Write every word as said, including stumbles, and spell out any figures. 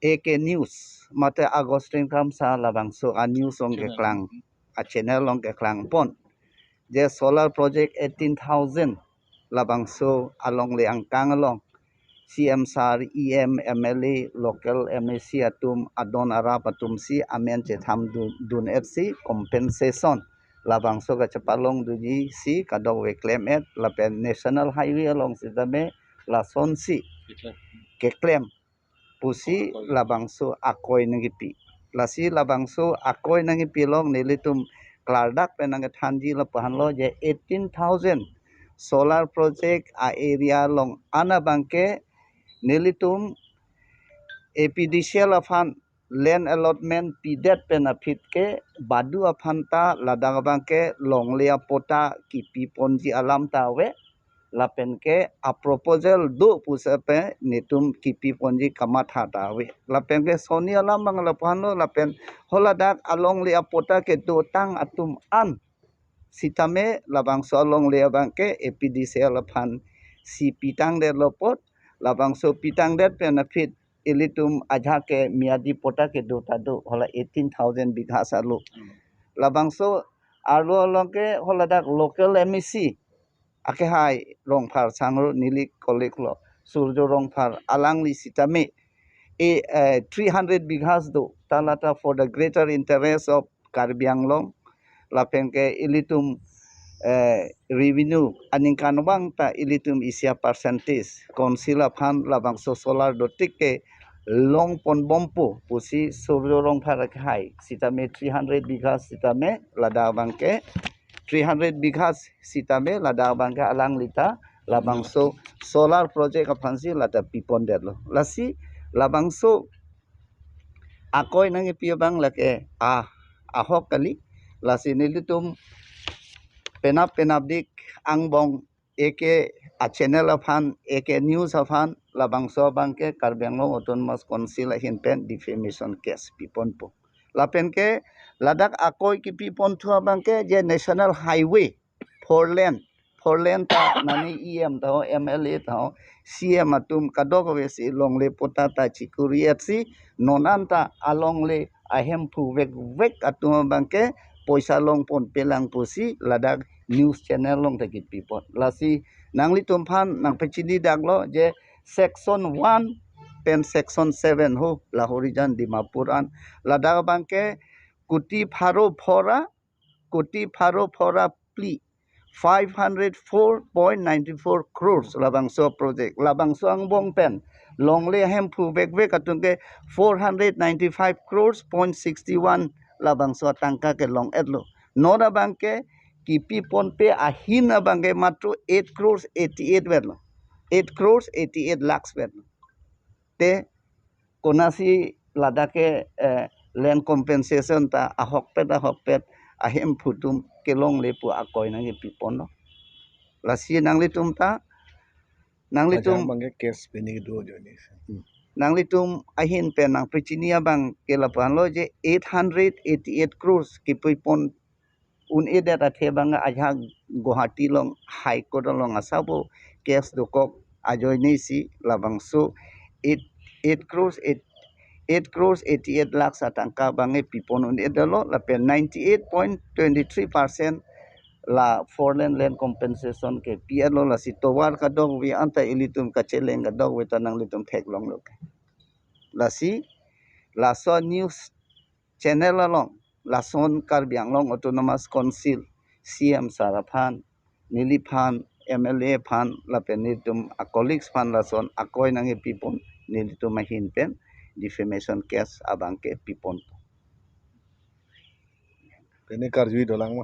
A K News mate Augustine Kramsa labangso a news along keklang, a channel along keklang pon, je solar project eighteen thousand labangso alongle angkang along C M sir, E M, M L A, local M A C atum, adon arap atum si amen chetham dun, dun-et si compensation labangso kachepalong dunji si kadokave klem-et, lapen National Highway along sitame lasonsi keklem pusi labangso akoi nangkipi. Lasi labangso akoi nangkipi along nelitum klardak pen nangkethanji lapu-anlo je eighteen thousand solar project a area along an abangke nelitum A P D C L aphan land allotment pidet pen aphi ke badu aphan ta ladak abangke longle apatta kipi ponji alam ta ave, lapen ke a proposal do pusi pen netum kipi ponji kamatha ta ave. Lapen ke soni alam abang lapu-anlo, lapen haladak alongle apatta kedotang atum an sitame labangso alongle abangke A P D C L aphan si pitangdetlo apot, labangso pitangdet pen aphi ilitum ajahak ke miyadi patta kedo ta do, hala eighteen thousand bighas alo. Labangso arlo along ke haladak local M A C akehai Rongphar sangro, neli colleague lo, Surjo Rongphar, alangli sitame e, eh, three hundred bighas do, ta lata for the greater interest of Karbi Anglong, lapen ke ilitum, eh, revenue aningkanvang ta ilitum isi a percentage council aphan labangso solar dotik ke long ponbompo pusi Surjo Rongphar akehai sitame three hundred bighas sitame ladak abangke three hundred bighas sitame ladak abangke alangli ta labangso solar project aphansi lata pipondetlo. Lasi labangso akoi nangkipi abang lake a, ahok kali. Lasi nelitum penap penapdik angbong A K a channel aphan, A K News aphan labangso abangke Karbi Anglong Autonomous Council ahin pen defamation case piponpo. Lapen ke ladak akoi kipi ponthu abangke je National Highway four lane, four lane ta nani E M ta ho, M L A ta ho, C M atum kadokave si longle patta ta chikuri-et si non an ta alongle ahemphu vekvek atum abangke poisa long ponpelang pusi ladak news channel along ta kipipon. Lasi nanglitum aphan nangpachinidaklo je section one pen section seven ho, Lahorijan Dimapur an, ladak abangke kuti pharo phora, kuti pharo phora phli, five hundred four point nine four crores labangso project, labangso angbong pen longle ahemphu vekvek atum ke four hundred ninety-five crores point sixty-one labangso atangka kelong-etlo. Non abangke kipi ponpe ahin abangke matro eight crores eighty-eight vetlo, eight crores eighty-eight lakhs vetlo. Te konasi ladak ke, eh, land compensation ta ahokpet ahokpet ahemphu atum kelongle pu akoi nangkipi ponlo. Lasi nanglitum ta, nanglitum ajahak abangke case pini do ajoine si. Hmm. Nanglitum ahin pen nangpachini abangke lapu-anlo je eight hundred eighty-eight crores kipi pon un-edet athe abang ajahak Guwahati along High Court along asabo case dokok ajoine si labangso eight, eight crores eight, eight crores eighty-eight lakhs atangka abangke pipon un-edetlo, lapen ninety-eight point twenty-three percent la four lane land compensation ke pi-etlo. Lasi tovar kadokave anta ilitum kacheleng kadokave ta nanglitum theklonglo ke. Lasi laso news channel along lason Karbi Anglong Autonomous Council C M sir aphan, neliphan, M L A aphan, lapen nelitum a colleagues aphan lason akoi nangkipi pon, nelitum ahin pen defamation case abangke pipon. Pini karjui dolang ma?